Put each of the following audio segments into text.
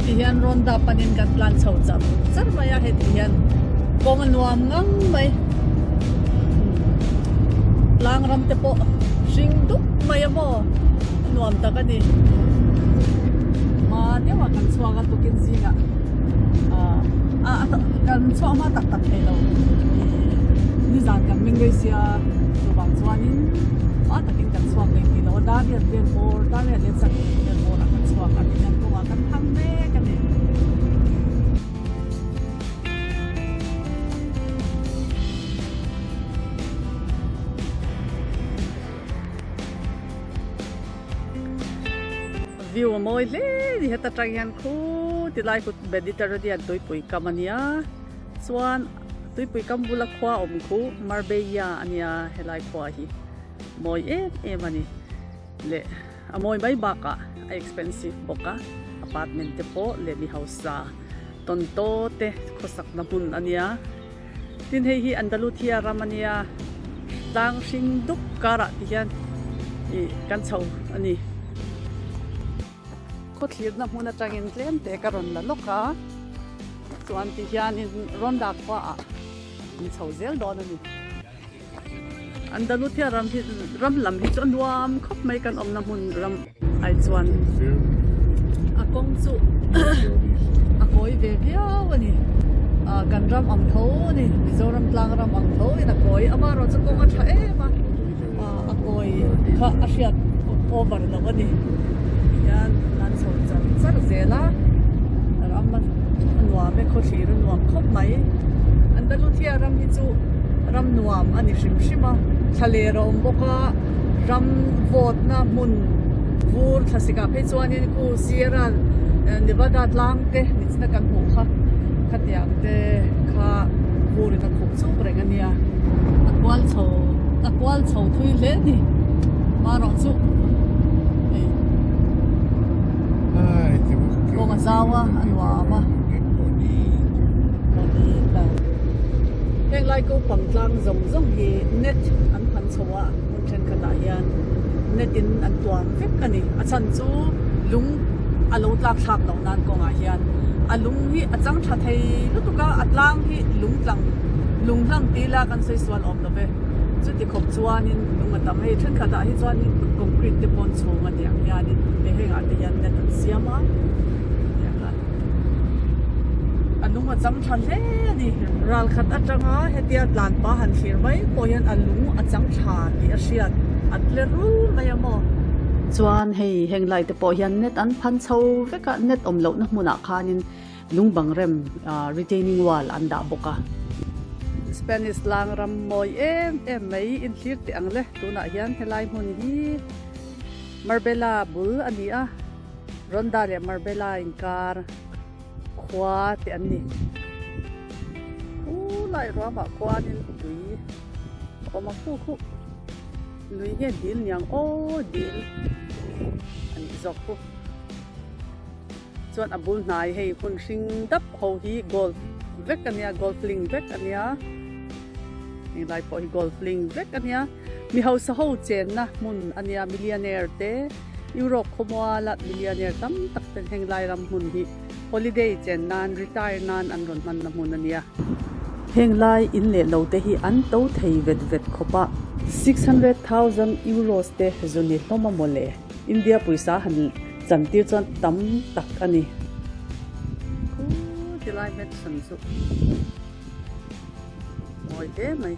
Ti hian Ronda panin kan tlan chho char char mai a, heti hian kawng a nuam ngang mai. Tlang ram te pawh hring dup mai a maw, a nuam tak a ni. Hma deuh ah kan chhuak a tukin zingah ah kan chhuak hma tak tak thei lo. Nizan kan meng rei sia chuvang chuanin hma takin kan chhuak leh tih lo a, dar riat vel bawr dar riat leh chak vel bawrah kan chhuak a tihian kawngah kan thang mek a ni. View a mawi hle ni heta tang hian khu ti lai khu Mediterranean tuipui kam a nia chuan tuipui kam bula khua awm khu Marbella a nia helai khua hi mawi em em a ni leh a mawi mai bakah a expensive bawk a apartment te pawh leh mi hausa tawntaw te khawsak na hmun a nia tin hei hi Andaluthia ram a nia tlang hring dup karah ti hian ih kan chho a ni. Khawthlirna hmun atangin tlem te ka rawn la lawk a chuan ti hianin Ronda khuaah an chho zel dawn a ni. Andaluthia ram hi ram lam hi chu a nuam khawp mai kan awmna hmun ram ai chuan a kawng chu a kawi ve viau a ni ah kan ram ang tho a ni Mizoram tlang ram ang tho in a kawi amaherawh chu kawng a tha em a ah a kawi kha a hriat over lo a ni tihian an chho char char zel a ram a nuam e khawthlir a nuam khawp mai Andaluthia ram hi chu ram nuam a ni hrim hrim a thla ler a awm bawk a ram vawtna hmun vur thla sikah phei chuanin khu Sierra Nevada tlang te nichina kan hmuh kha khatiang te kha vurin a khup chuk reng a nia a kual chho a kual chho thui hle a ni marawh chu hei kawng a zau a a nuam a. Heng lai ko pang tlang zawng zawng hi net an phan chho a hmun thenkhatah hian net in an tuam vek a ni a chhan chu lung a lo tlak thlak loh nan kawngah hian a lung hi a chang tha thei lutuk a a tlang hi lung tlang lung hlang ti ila kan sawi sual awm lo ve chuti khawp chuanin lung a tam hei thenkhatah hi chuanin concrete te pawn chhung a tiang hianin hei hengah te hian net an siam a. A lung a chang tha hle a ni. Ral khat atanga hetia tlan pa han thlir mai pawh hian a lung a chang tha tih a hriat a tle rul mai a maw. Chuan hei heng lai te pawh hian net an phan chho vek a, net awm lohna hmunah khanin lung bang rem retaining wall an dah bawk a. Spanish tlang ram mawi em em mai inthlir teh ang le, tunah hian helai hmun hi Marbella bul a ni a. Ronda leh Marbella inkar khua te an ni. Khu lai ruamah khuanin tui a awm a khu khu lui nge dil niang aw dil a nih zawk khu. Chuan a bul hnai hei hun hring dap ho hi golf vek a nia golf ling vek a nia heng lai pawh hi golf ling vek a nia mi hausa ho chenna hmun a nia millionaire te. Europe khawmuala millionaire tam tak ten heng lai ram hmun hi holiday chen nan, retire nan an rawn hmanna hmun a nia. Heng lai in leh lo te hi an to thei vet vet khawp a. 600,000 euros te zu ni hlawm a mawle. India pawisa han chan tir chuan tam tak a ni. Khu tilai mansion chu mawi hle mai.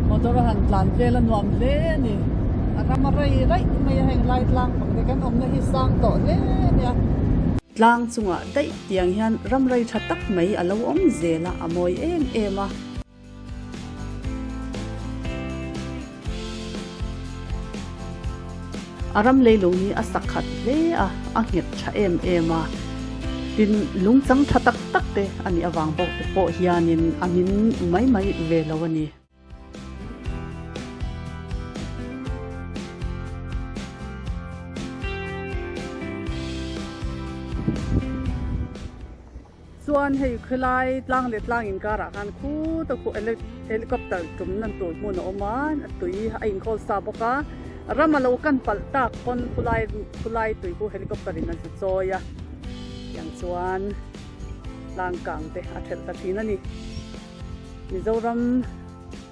Motor a han tlan vel a nuam hle a ni. A ram a rei raih mai a heng lai tlang pakhat hi kan awmna hi sang tawh hle a nia. Tlang chungah daih tiang hian ram rei tha tak mai a lo awm zel a, a mawi em em a. A ram leilung hi a sak khat hle a, a nghet tha em em a. Tin, lungchang tha tak tak te a nih avang bawk te pawh hianin a min mai mai ve lo a ni. Chuan hei khawilai tlang leh tlang inkarah khan khu ta khu helicopter tum nan tur hmun a awm a, tui a inkhawlsa bawk a. Ram a lo kan palh tak pawn khulai khulai tui khu helicopter in a zu chawi a, tiang chuan tlang kang te a thelh ta thin a ni. Mizoram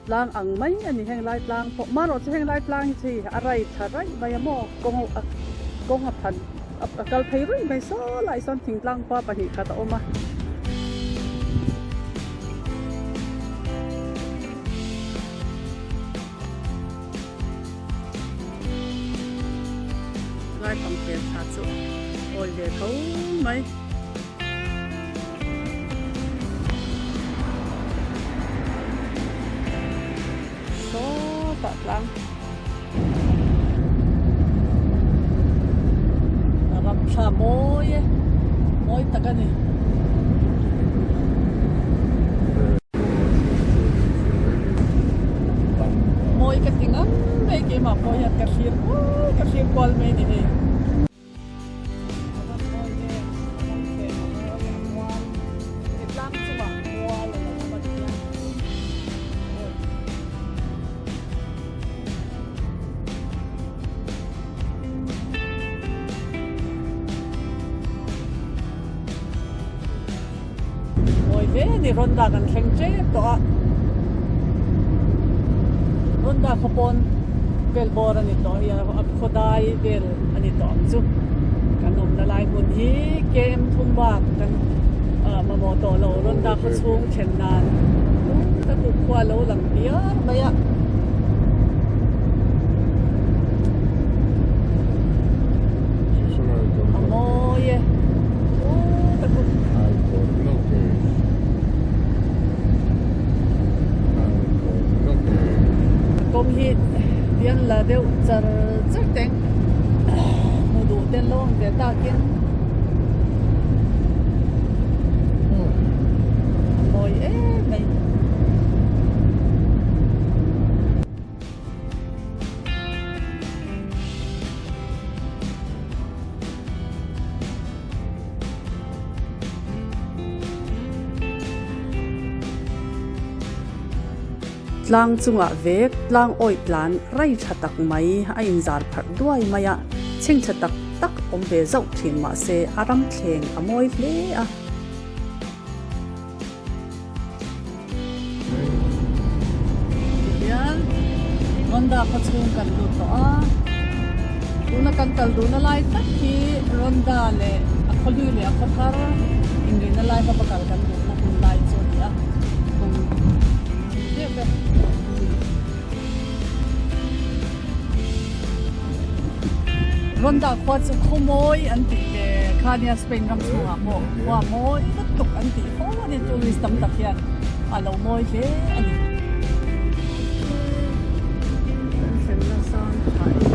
tlang ang mai a ni heng lai tlang pawh marawh chu heng lai tlang hi chu hei a rai tha raih mai a maw kawng a kawng a phan a kal phei ruih mai saw lai sawn thingtlang khua 2 khat a awm a. Lai pangper tha chu awi ve tho mai. Sawtah tlang a ram thla mawi e, mawi tak a ni. Mawi ka ti ngam mai keimah pawh hian ka thlir kual ka thlir kual mai a ni hei. Mawi hle a ni Ronda kan thleng tep tawh a Ronda khaw pawn vel bawr a ni tawh a a khawdai vel a ni tawh ang chu kan awmna lai hmun hi KM thum bak kan ah mamawh tawh lo Ronda khaw chhung thlen nan ka kut khua lo lang biar mai a. A mawi e. Kawng hi tian la deuh char char teng hmu duh ten lo ang ve takin a mawi em mai. Tlang chungah vek tlang awih tlan rai tha tak mai a inzar pharh duai mai a, chhengchhe tak tak awm ve zauh thin mahse a ram thleng a mawi hle a. Tihian Ronda khaw chhung kan lut tawh a, tuna kan kal duhna lai tak hi Ronda leh a khaw hlui leh a khaw thar inrihna lai va pakal kan duhna hun lai chu a ni a, kawng deuh e. Ronda khua chu khaw mawi an tih ve kha nia Spain ram chhungah pawh khua mawi lutuk an tih fo a ni tourist tam tak hian a lo mawi hle a ni. Kan thlenna sang phah hi.